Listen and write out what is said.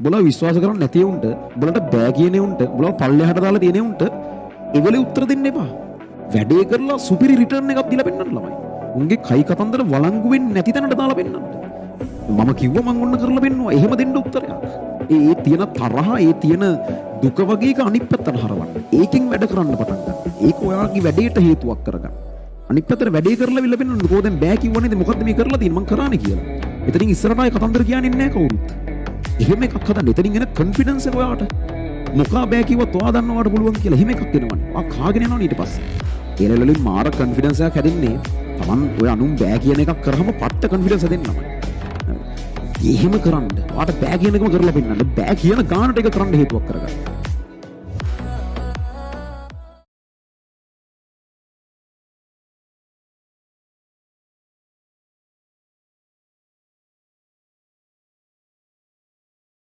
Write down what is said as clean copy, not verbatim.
උඹලා විශ්වාස කරන්නේ නැති උන්ට, උඹලට බෑ කියන උන්ට, උඹලා පල්ලෙහාට දාලා තියෙන උන්ට එවෙලේ උත්තර දෙන්න එපා. වැඩේ කරලා සුපිරි රිටර්න් එකක් දීලා පෙන්නන්න ළමයි. උන්ගේ කයි කතන්දර වළංගු වෙන්නේ නැති තැනට දාලා පෙන්නන්න. මම කිව්වා, මං ඔන්න කරලා පෙන්නුවා. එහෙම දෙන්න උත්තරයක්. ඒ ඒ තියෙන තරහ, ඒ තියෙන දුක වගේ එක අනිත් පැත්තට හරවන්න. ඒකෙන් වැඩ කරන්න පටන් ගන්න. ඒක ඔයාගේ වැඩේට හේතුවක් කරගන්න. අනිත් පැත්තට වැඩේ කරලා විල පෙන්නන්න. කෝ දැන් බෑ කිව්ව නේද? මොකද්ද මේ කරලා තියෙන්නේ? මං කරානේ කියලා. එතනින් ඉස්සරහට ආයේ කතන්දර කියන්නේ නැහැ කවුරුත්. එහෙම එකක් හදන්න. එතනින් එන කොන්ෆිඩන්ස් එක ඔයාට. මොකා බෑ කිව්වත් ඔයා දන්නවා ඔයාට පුළුවන් කියලා. එහෙම එකක් එනවනේ. ඔයා කාගෙන යනවනේ ඊට පස්සේ. ඒ වලින් මාර කොන්ෆිඩන්ස් එකක් හැදෙන්නේ. තමන් ඔය අනුන් බෑ කියන එකක් කරාම පට්ට කොන්ෆිඩන්ස් හැදෙන්න ළමයි. එහෙම කරන්න. ඔයාට බෑ කියන එකම කරලා පෙන්නන්න. බෑ කියන ගානට ඒක කරන්න හේතුවක් කරගන්න.